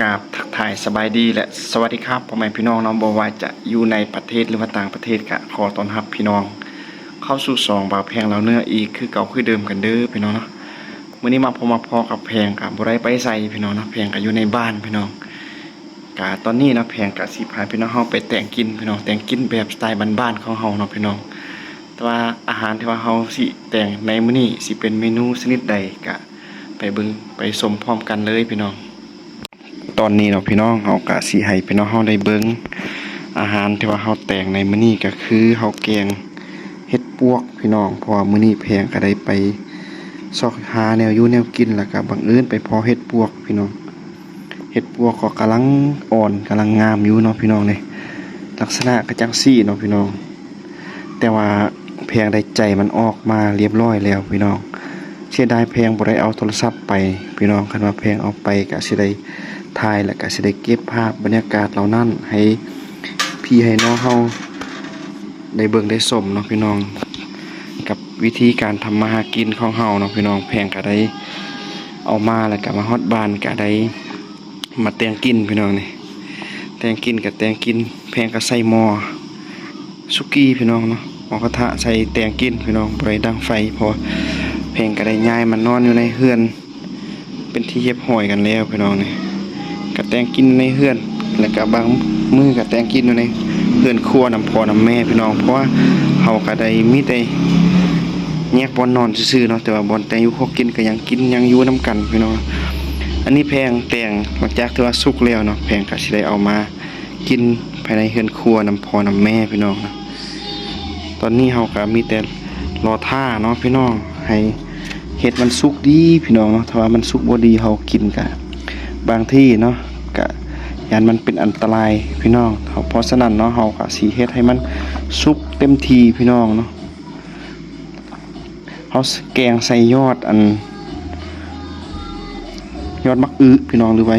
ກາບທັກທາຍສະບາຍດີ ແລະ ສະຫວັດດີຄັບ ພໍ່ແມ່ພີ່ນ້ອງເນາະ, ບໍ່ວ່າຈະຢູ່ໃນປະເທດ ຫຼືວ່າຕ່າງປະເທດ ກະຂໍຕ້ອນຮັບພີ່ນ້ອງເຂົ້າສູ່ຊ່ອງບ່າວແພງລາວເໜືອອີກຄືເກົ່າຄືເດີມກັນເດີພີ່ນ້ອງເນາະ. ມື້ນີ້ມາພົບມາພໍ້ກັບແພງ ກະບໍ່ໄດ້ໄປໃສພີ່ນ້ອງເນາະ, ແພງກະຢູ່ໃນບ້ານພີ່ນ້ອງ. ກະຕອນນີ້ເນາະ ແພງກະຊິພາພີ່ນ້ອງເຮົາໄປແຕ່ງກິນພີ່ນ້ອງ, ແຕ່ງກິນແບບສະໄຕບ້ານໆຂອງເຮົາເນາະພີ່ນ້ອງ. ແຕ່ວ່າອາຫານທີ່ວ່າເຮົາຊິແຕ່ງໃນມື້ນີ້ ຊິເປັນເມນູຊະນິດໃດ ກະໄປເບິ່ງໄປຊົມພ້ອມກັນເລີຍພີ່ນ້ອງ. ຕອນນີ້ເນາະພີ່ນ້ອງ ເຮົາກະຊິໃຫ້ພີ່ນ້ອງເຮົາໄດ້ເບິ່ງອາຫານທີ່ວ່າເຮົາແຕ່ງໃນມື້ນີ້ ກະຄືເຮົາແກງເຫັດປວກພີ່ນ້ອງ. ເພາະວ່າມື້ນີ້ແພງກະໄດ້ໄປຊອກຫາແນວຢູ່ແນວກິນ ແລ້ວກະບັງເອີນໄປພໍ້ເຫັດປວກພີ່ນ້ອງ. ເຫັດປວກກໍກຳລັງອ່ອນ ກຳລັງງາມຢູ່ເນາະພີ່ນ້ອງເດ້, ລັກສະນະກະຈັ່ງຊີ້ເນາະພີ່ນ້ອງ. ແຕ່ວ່າແພງໄດ້ໃຈມັນອອກມາລຽບຮ້ອຍແລ້ວພີ່ນ້ອງ. ເສຍດາຍແພງບໍ່ໄດ້ເອົາໂທລະສັບໄປພີ່ນ້ອງ, ຄັນວ່າແພງເອົາໄປກະຊິໄດ້ຖ່າຍ ແລະ ກະຊິໄດ້ເກັບພາບບັນຍາກາດເຫຼົ່ານັ້ນໃຫ້ພີ່ໃຫ້ນ້ອງເຮົາໄດ້ເບິ່ງໄດ້ຊົມເນາະພີ່ນ້ອງ. ກັບວິທີການທຳມາຫາກິນຂອງເຮົາເນາະພີ່ນ້ອງ, ແພງກະໄດ້ເອົາມາ ແລ້ວກະມາຮອດບ້ານກະໄດ້ ມາແຕ່ງກິນພີ່ນ້ອງນີ້, ແຕ່ງກິນກະແຕ່ງກິນ, ແພງກະໃສ່ໝໍ້ສຸກີ້ພີ່ນ້ອງເນາະ, ໝໍ້ກະທະໃສ່ແຕ່ງກິນພີ່ນ້ອງ, ບໍ່ໄດ້ດັງໄຟ ເພາະວ່າແພງກະໄດ້ຍ້າຍມານອນຢູ່ໃນເຮືອນເປັນທີ່ຮຽບຮ້ອຍກັນແລ້ວພີ່ນ້ອງນີ້. ກະແຕ່ງກິນໃນເຮືອນ ແລ້ວກະບາງມື້ກະແຕ່ງກິນຢູ່ໃນເຮືອນຄົວນຳພໍ່ນຳແມ່ພີ່ນ້ອງ, ເພາະວ່າເຮົາກະໄດ້ມີແຕ່ແຍກບ່ອນນອນຊື່ໆເນາະ, ແຕ່ວ່າບ່ອນແຕ່ງຢູ່ຄົວກິນກະຍັງກິນຍັງຢູ່ນຳກັນພີ່ນ້ອງ. ອັນນີ້ແພງແຕ່ງຫຼັງຈາກທີ່ວ່າສຸກແລ້ວເນາະ, ແພງກະຊິໄດ້ເອົາມາກິນພາຍໃນເຮືອນຄົວນຳພໍ່ນຳແມ່ພີ່ນ້ອງເນາະ. ຕອນນີ້ເຮົາກະມີແຕ່ລໍຖ້າເນາະພີ່ນ້ອງ, ໃຫ້ເຫັດມັນສຸກດີພີ່ນ້ອງເນາະ, ຖ້າວ່າມັນສຸກບໍ່ດີເຮົາກິນກະບາງທີເນາະ ກະຢ້ານມັນເປັນອັນຕະລາຍພີ່ນ້ອງ. ເພາະສະນັ້ນເນາະ ເຮົາກະຊິເຮັດໃຫ້ມັນສຸກເຕັມທີ່ພີ່ນ້ອງເນາະ. ເຮົາແກງໃສ່ຍອດອັນ ຍອດໝາກອຶພີ່ນ້ອງ ຫຼືວ່າ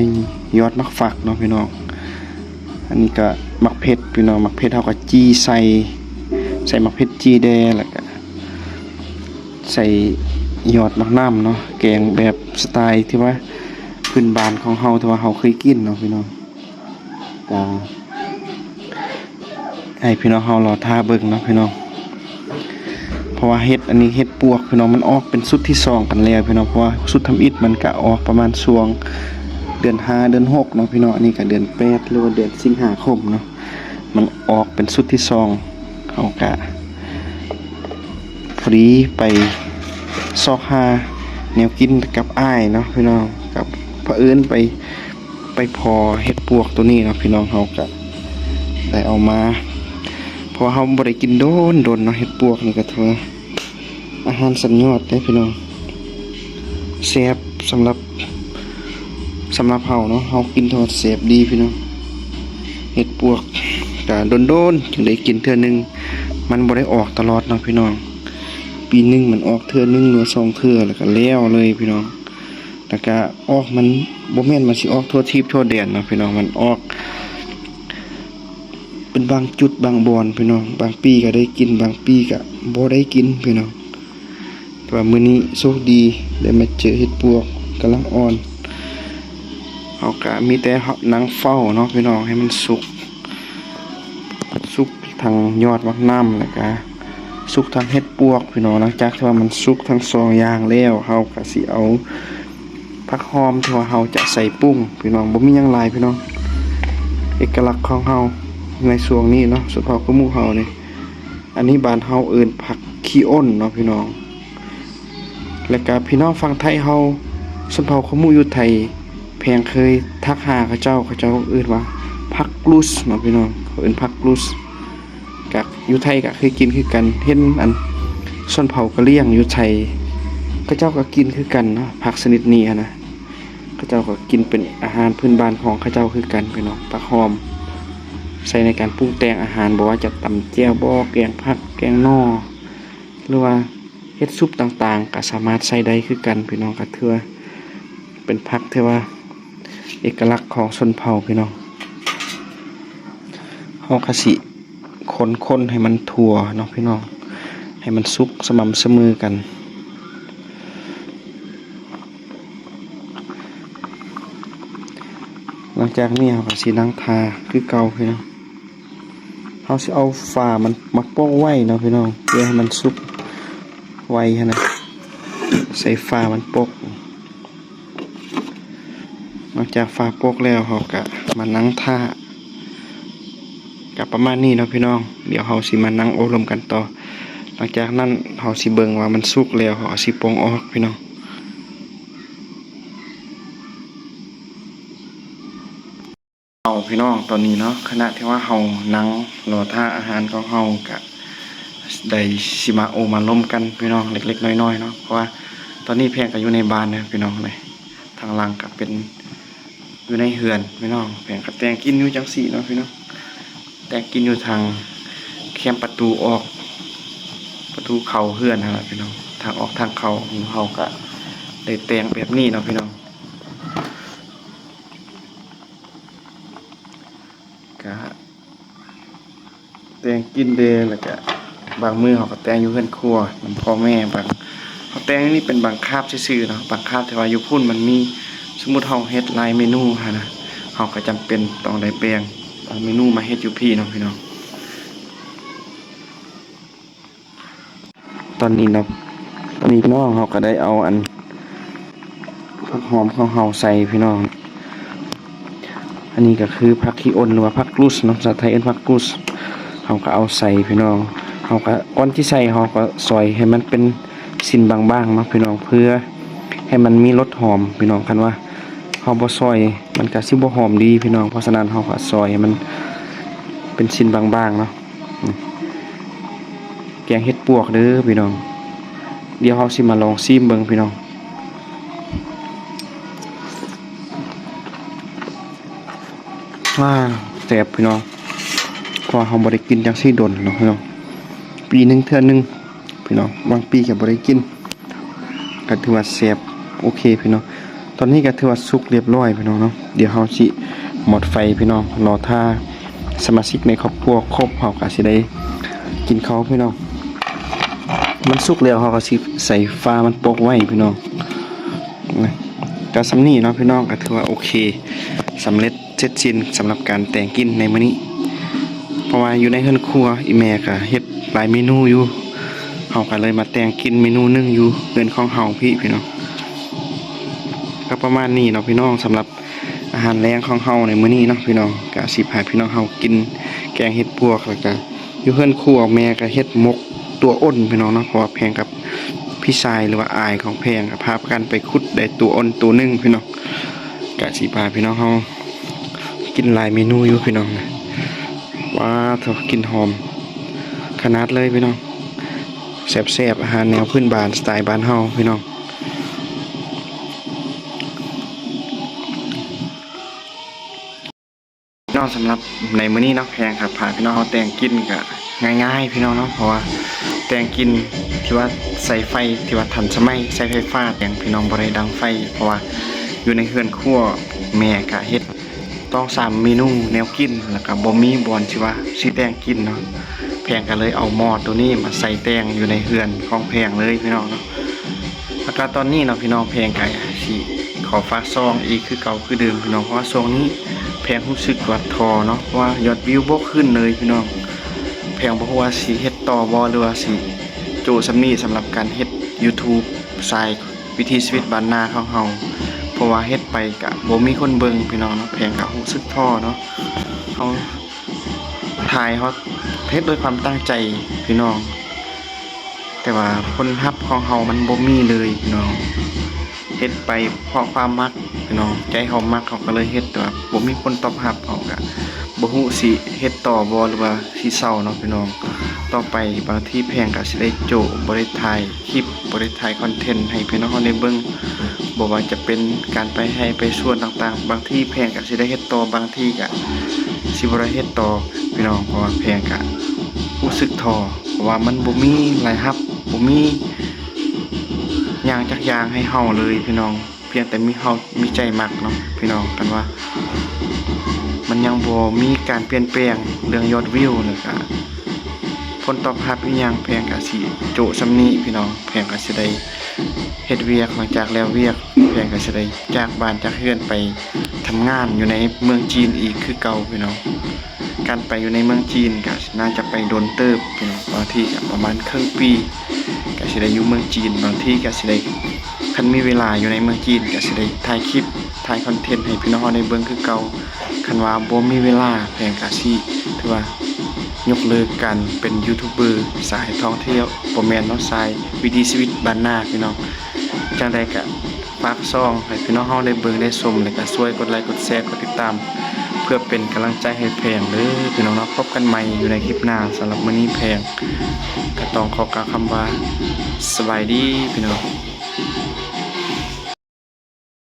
ຍອດໝາກຝັກເນາະພີ່ນ້ອງ. ອັນນີ້ກະໝາກເຜັດພີ່ນ້ອງ, ໝາກເຜັດເຮົາກະຈີ່ໃສ່ ໃສ່ໝາກເຜັດຈີ່ແດ່ ແລ້ວກະໃສ່ຍອດໝາກໜາມເນາະ, ແກງແບບສະໄຕທີ່ວ່າພື້ນບ້ານຂອງເຮົາ ທີ່ວ່າເຮົາເຄີຍກິນເນາະພີ່ນ້ອງ. ກະໃຫ້ພີ່ນ້ອງເຮົາລໍຖ້າເບິ່ງເນາະພີ່ນ້ອງ, ເພາະວ່າເຫັດອັນນີ້ ເຫັດປວກພີ່ນ້ອງ ມັນອອກເປັນຊຸດທີສອງກັນແລ້ວພີ່ນ້ອງ. ເພາະວ່າຊຸດທຳອິດມັນກະອອກປະມານຊ່ວງເດືອນຫ້າ ເດືອນຫົກເນາະພີ່ນ້ອງ, ອັນນີ້ກະເດືອນແປດ ຫຼືວ່າເດືອນສິງຫາຄົມເນາະ, ມັນອອກເປັນຊຸດທີສອງ. ເຮົາກະພໍດີໄປຊອກຫາແນວກິນກັບອ້າຍເນາະພີ່ນ້ອງ, ກັບ ພະເອີນໄປ ໄປພໍ້ເຫັດປວກໂຕນີ້ເນາະພີ່ນ້ອງ, ເຮົາກະໄດ້ເອົາມາ ເພາະວ່າເຮົາບໍ່ໄດ້ກິນດົນໆເນາະ. ເຫັດປວກນີ້ກະຖືວ່າອາຫານຊັ້ນຍອດເດ້ພີ່ນ້ອງ, ແຊບສຳລັບ ສຳລັບເຮົາເນາະ, ເຮົາກິນເທົ່າແຊບດີພີ່ນ້ອງ. ເຫັດປວກກະດົນໆຈຶ່ງໄດ້ກິນເທື່ອໜຶ່ງ, ມັນບໍ່ໄດ້ອອກຕະຫຼອດເນາະພີ່ນ້ອງ, ປີໜຶ່ງມັນອອກເທື່ອໜຶ່ງ ຫຼືວ່າສອງເທື່ອ ແລ້ວກະແລ້ວເລີຍພີ່ນ້ອງ. ແລ້ວກະອອກ ມັນບໍ່ແມ່ນວ່າຊິອອກທົ່ວທີບທົ່ວແດນເນາະພີ່ນ້ອງ, ມັນອອກເປັນບາງຈຸດບາງບ່ອນພີ່ນ້ອງ, ບາງປີກະໄດ້ກິນ ບາງປີກະບໍ່ໄດ້ກິນພີ່ນ້ອງ. ແຕ່ວ່າມື້ນີ້ໂຊກດີໄດ້ມາເຈີເຫັດປວກກຳລັງອ່ອນ, ເຮົາກະມີແຕ່ນັ່ງເຝົ້າເນາະພີ່ນ້ອງ ໃຫ້ມັນສຸກ ສຸກທັງຍອດໝາກໜາມ ແລ້ວກະສຸກທັງເຫັດປວກພີ່ນ້ອງ. ຫຼັງຈາກທີ່ວ່າມັນສຸກທັງສອງຢ່າງແລ້ວ ເຮົາກະຊິເອົາຜັກຫອມທີ່ວ່າເຮົາຈະໃສ່ປຸງພີ່ນ້ອງ, ບໍ່ມີຫຍັງຫຼາຍພີ່ນ້ອງ, ເອກະລັກຂອງເຮົາໃນຊ່ວງນີ້ເນາະ ຊົນເຜົ່າຂະມຸເຮົານີ້. ອັນນີ້ບ້ານເຮົາເອີ້ນຜັກຂີ້ອົນເນາະພີ່ນ້ອງ. ແລ້ວກະພີ່ນ້ອງຝັ່ງໄທເຮົາ ຊົນເຜົ່າຂະມຸຢູ່ໄທ ແພງເຄີຍທັກຫາເຂົາເຈົ້າ, ເຂົາເຈົ້າເອີ້ນວ່າຜັກກຣູດເນາະພີ່ນ້ອງ, ເຂົາເອີ້ນຜັກກຣູດ. ກະຢູ່ໄທກະເຄີຍກິນຄືກັນ, ເຫັນອັນຊົນເຜົ່າກະລຽງຢູ່ໄທ ເຂົາເຈົ້າກະກິນຄືກັນເນາະ ຜັກຊະນິດນີ້ຫັ້ນນະ. ເຂົາເຈົ້າກໍກິນເປັນອາຫານພື້ນບ້ານຂອງເຂົາເຈົ້າຄືກັນພີ່ນ້ອງ. ຜັກຫອມໃຊ້ໃນການປຸງແຕ່ງອາຫານ, ບໍ່ວ່າຈະຕຳແຈ່ວບໍ, ແກງຜັກ, ແກງໜໍ່ ຫຼືວ່າເຮັດຊຸບຕ່າງໆ ກໍສາມາດໃຊ້ໄດ້ຄືກັນພີ່ນ້ອງ. ກໍຖືວ່າເປັນຜັກທີ່ວ່າເອກະລັກຂອງຊົນເຜົ່າພີ່ນ້ອງ. ເຮົາກໍຊິ ຄົນໆໃຫ້ມັນທົ່ວເນາະພີ່ນ້ອງ, ໃຫ້ມັນສຸກສະໝ່ຳສະເໝີກັນ. ຫຼັງຈາກນີ້ເຮົາກໍຊິນັ່ງຖ້າຄືເກົ່າພີ່ນ້ອງ. ເຮົາຊິເອົາຝາມັນມາປົກໄວ້ເນາະພີ່ນ້ອງ ເພື່ອໃຫ້ມັນສຸກໄວຫັ້ນນະ. ໃສ່ຝາມັນປົກ. ຫຼັງຈາກຝາປົກແລ້ວ ເຮົາກະມານັ່ງຖ້າ ກະປະມານນີ້ເນາະພີ່ນ້ອງ. ດຽວເຮົາຊິມານັ່ງໂອ້ລົມກັນຕໍ່. ຫຼັງຈາກນັ້ນເຮົາຊິເບິ່ງວ່າມັນສຸກແລ້ວ ເຮົາກະຊິປົງອອກພີ່ນ້ອງ. ເອົາພີ່ນ້ອງ ຕອນນີ້ເນາະ ຂະນະທີ່ວ່າເຮົານັ່ງລໍຖ້າອາຫານຂອງເຮົາ ກະໄດ້ຊິມາໂອ້ມາລົມກັນພີ່ນ້ອງ ເລັກໆນ້ອຍໆເນາະ. ເພາະວ່າຕອນນີ້ແພງກະຢູ່ໃນບ້ານເດີພີ່ນ້ອງເອີຍ. ທາງຫຼັງກະເປັນຢູ່ໃນເຮືອນພີ່ນ້ອງ. ແພງກະແຕ່ງກິນຢູ່ຈັ່ງຊີ້ເນາະພີ່ນ້ອງ. ແຕ່ງກິນຢູ່ທາງແຄມປະຕູອອກ ປະຕູເຂົ້າເຮືອນຫັ້ນລະພີ່ນ້ອງ. ທາງອອກທາງເຂົ້າເຮົາກະໄດ້ແຕ່ງແບບນີ້ເນາະພີ່ນ້ອງ. ກະແຕ່ງກິນເດ້ ແລ້ວກະບາງມື້ເຮົາກະແຕ່ງຢູ່ເຮືອນຄົວນຳພໍ່ແມ່. ບາງ ເຮົາແຕ່ງນີ້ເປັນບາງຄາບຊື່ໆເນາະ. ບາງຄາບທີ່ວ່າຢູ່ພຸ້ນມັນມີ ສົມມຸດເຮົາເຮັດຫຼາຍເມນູຫັ້ນນະ ເຮົາກະຈຳເປັນຕ້ອງໄດ້ແບ່ງເອົາເມນູມາເຮັດຢູ່ພີ້ເນາະພີ່ນ້ອງ. ຕອນນີ້ເນາະ ຕອນນີ້ພີ່ນ້ອງ ເຮົາກະໄດ້ເອົາອັນ ຜັກຫອມຂອງເຮົາໃສ່ພີ່ນ້ອງ. ອັນນີ້ກະຄືຜັກຂີ້ອົນ ຫຼືວ່າຜັກກຣູດເນາະ ພາສາໄທເອີ້ນຜັກກຣູດ. ເຮົາກະເອົາໃສ່ພີ່ນ້ອງ. ເຮົາກະ ກ່ອນຊິໃສ່ ເຮົາກະຊອຍໃຫ້ມັນເປັນຊິ້ນບາງໆເນາະພີ່ນ້ອງ ເພື່ອໃຫ້ມັນມີລົດຫອມພີ່ນ້ອງ. ຄັນວ່າເຮົາບໍ່ຊອຍ ມັນກະຊິບໍ່ຫອມດີພີ່ນ້ອງ. ເພາະສະນັ້ນເຮົາກະຊອຍໃຫ້ມັນເປັນຊິ້ນບາງໆເນາະ. ແກງເຫັດປວກເດີພີ່ນ້ອງ. ດຽວເຮົາຊິມາລອງຊີມເບິ່ງພີ່ນ້ອງ. ວ້າ ແຊບພີ່ນ້ອງ. ເພາະວ່າເຮົາບໍ່ໄດ້ກິນຈັ່ງຊີ້ດົນເນາະພີ່ນ້ອງ ປີໜຶ່ງເທື່ອໜຶ່ງພີ່ນ້ອງ. ບາງປີກະບໍ່ໄດ້ກິນ ກະຖືວ່າແຊບ ໂອເຄພີ່ນ້ອງ. ຕອນນີ້ກະຖືວ່າສຸກລຽບລ້ອຍພີ່ນ້ອງເນາະ. ດຽວເຮົາຊິໝົດໄຟພີ່ນ້ອງ ລໍຖ້າສະມາຊິກໃນຄອບຄົວຄົບ ເຮົາກະຊິໄດ້ກິນເຂົ້າພີ່ນ້ອງ. ມັນສຸກແລ້ວ ເຮົາກະຊິໃສ່ຝາມັນປົກໄວ້ພີ່ນ້ອງ. ກະສ່ຳນີ້ເນາະພີ່ນ້ອງ ກະຖືວ່າໂອເຄ ສຳເລັດ ເສັດສິ້ນສຳລັບການແຕ່ງກິນໃນມື້ນີ້. ເພາະວ່າຢູ່ໃນເຮືອນຄົວ ອີ່ແມ່ກະເຮັດຫຼາຍເມນູຢູ່ ເຮົາກະເລີຍມາແຕ່ງກິນເມນູໜຶ່ງຢູ່ເຮືອນຂອງເຮົາພີ້ພີ່ນ້ອງ. ກະປະມານນີ້ເນາະພີ່ນ້ອງ ສຳລັບອາຫານແລງຂອງເຮົາໃນມື້ນີ້ເນາະພີ່ນ້ອງ. ກະຊິພາພີ່ນ້ອງເຮົາກິນແກງເຫັດປວກ ແລ້ວກະຢູ່ເຮືອນຄົວແມ່ກະເຮັດໝົກ ຕົວອົນພີ່ນ້ອງເນາະ. ເພາະວ່າແພງກັບພີ່ຊາຍ ຫຼືວ່າອ້າຍຂອງແພງ ກະພາກັນໄປຂຸດໄດ້ຕົວອົນໂຕໜຶ່ງພີ່ນ້ອງ. ກະຊິພາພີ່ນ້ອງເຮົາກິນຫຼາຍເມນູຢູ່ພີ່ນ້ອງ. ວ້າໂທ້ ກິ່ນຫອມຂະໜາດເລີຍພີ່ນ້ອງ. ແຊບໆ ອາຫານແນວພື້ນບ້ານ ສະໄຕບ້ານເຮົາພີ່ນ້ອງ. ເນາະ ສຳລັບໃນມື້ນີ້ເນາະ ແພງກະພາພີ່ນ້ອງເຮົາແຕ່ງກິນກະງ່າຍໆພີ່ນ້ອງເນາະ. ເພາະວ່າແຕ່ງກິນທີ່ວ່າໃຊ້ໄຟ ທີ່ວ່າທັນສະໄໝ ໃຊ້ໄຟຟ້າ ແຕ່ງພີ່ນ້ອງບໍ່ໄດ້ດັງໄຟ. ເພາະວ່າຢູ່ໃນເຮືອນຄົວ ແມ່ກະເຮັດສອງສາມເມນູແນວກິນ ແລ້ວກະບໍ່ມີບ່ອນທີ່ວ່າຊິແຕ່ງກິນເນາະ. ແພງກະເລີຍເອົາໝໍ້ໂຕນີ້ມາໃສ່ແຕ່ງຢູ່ໃນເຮືອນຂອງແພງເລີຍພີ່ນ້ອງເນາະ. ແລ້ວກະຕອນນີ້ເນາະພີ່ນ້ອງ ແພງກະຊິຂໍຝາກຊ່ອງອີກຄືເກົ່າຄືເດີມພີ່ນ້ອງ. ເພາະວ່າຊ່ວງນີ້ແພງຮູ້ສຶກວ່າທໍ້ເນາະ ເພາະວ່າຍອດວິວບໍ່ຂຶ້ນເລີຍພີ່ນ້ອງ. ແພງບໍ່ຮູ້ວ່າຊິເຮັດຕໍ່ບໍ່ ຫຼືວ່າຊິໂຈະສ່ຳນີ້ ສຳລັບການເຮັດຢູທູບສາຍວິຖີຊີວິດບ້ານນາຂອງເຮົາ. ເພາະວ່າເຮັດໄປກະບໍ່ມີຄົນເບິ່ງພີ່ນ້ອງເນາະ. ແພງກະຮູ້ສຶກທໍ້ເນາະ. ເຮົາ ຖ່າຍ ເຮົາເຮັດດ້ວຍຄວາມຕັ້ງໃຈພີ່ນ້ອງ ແຕ່ວ່າຜົນຮັບຂອງເຮົາມັນບໍ່ມີເລີຍພີ່ນ້ອງ. ເຮັດໄປເພາະຄວາມມັກພີ່ນ້ອງ ໃຈເຮົາມັກ ເຮົາກະເລີຍເຮັດ ແຕ່ວ່າບໍ່ມີຜົນຕອບຮັບ ເຮົາກະບໍ່ຮູ້ຊິເຮັດຕໍ່ບໍ່ ຫຼືວ່າຊິເຊົາເນາະພີ່ນ້ອງ. ຕໍ່ໄປບາງທີແພງກະຊິໄດ້ໂຈະ ບໍ່ໄດ້ຖ່າຍ ຄລິບ ບໍ່ໄດ້ຖ່າຍຄອນເທັນໃຫ້ພີ່ນ້ອງເຮົາໄດ້ເບິ່ງ ບໍ່ວ່າຈະເປັນການໄປໄຮ່ໄປສວນຕ່າງໆ. ບາງທີແພງກະຊິໄດ້ເຮັດຕໍ່ ບາງທີກະຊິບໍ່ໄດ້ເຮັດຕໍ່ພີ່ນ້ອງ. ເພາະວ່າແພງກະຮູ້ສຶກທໍ້ ເພາະວ່າມັນບໍ່ມີລາຍຮັບ ບໍ່ມີຫຍັງຈັກຢ່າງໃຫ້ເຮົາເລີຍພີ່ນ້ອງ. ພຽງແຕ່ມີເຮົາມີໃຈມັກເນາະພີ່ນ້ອງ. ຄັນວ່າມັນຍັງບໍ່ມີການປ່ຽນແປງເລື່ອງຍອດວິວ ແລ້ວກະຜົນຕອບຮັບອີ່ຫຍັງ ແພງກະຊິໂຈະສ່ຳນີ້ພີ່ນ້ອງ. ແພງກະຊິໄດ້ ເຮັດວຽກ ຫຼັງຈາກແລ້ວວຽກ ແພງກໍຊິໄດ້ຈາກບ້ານຈາກເຮືອນໄປທຳງານຢູ່ໃນເມືອງຈີນອີກຄືເກົ່າພີ່ນ້ອງ. ການໄປຢູ່ໃນເມືອງຈີນກໍໜ້າຈະໄປດົນເຕີບພີ່ນ້ອງ ບາງທີກໍປະມານເຄິ່ງປີ ກໍຊິໄດ້ຢູ່ເມືອງຈີນ ບາງທີກໍຊິໄດ້ ຄັນມີເວລາຢູ່ໃນເມືອງຈີນກໍຊິໄດ້ຖ່າຍຄລິບ ຖ່າຍຄອນເທັນໃຫ້ພີ່ນ້ອງເຮົາໄດ້ເບິ່ງຄືເກົ່າ. ຄັນວ່າບໍ່ມີເວລາ ແພງກະຊິຖືວ່າຍົກເລີກການເປັນຢູທູບເບີສາຍທ່ອງທ່ຽວ ບໍ່ແມ່ນເນາະ ສາຍວິຖີຊີວິດບ້ານນາພີ່ນ້ອງ. ຈັ່ງໃດກະຝາກຊ່ອງໃຫ້ພີ່ນ້ອງເຮົາໄດ້ເບິ່ງໄດ້ຊົມ ແລະກະຊ່ວຍກົດໄລກົດແຊ ກົດຕິດຕາມ ເພື່ອເປັນກຳລັງໃຈໃຫ້ແພງເດີພີ່ນ້ອງເນາະ. ພົບກັນໃໝ່ຢູ່ໃນຄລິບໜ້າ. ສຳລັບມື້ນີ້ແພງກະຕ້ອງຂໍກ່າວຄຳວ່າ ສະບາຍດີພີ່ນ້ອງ.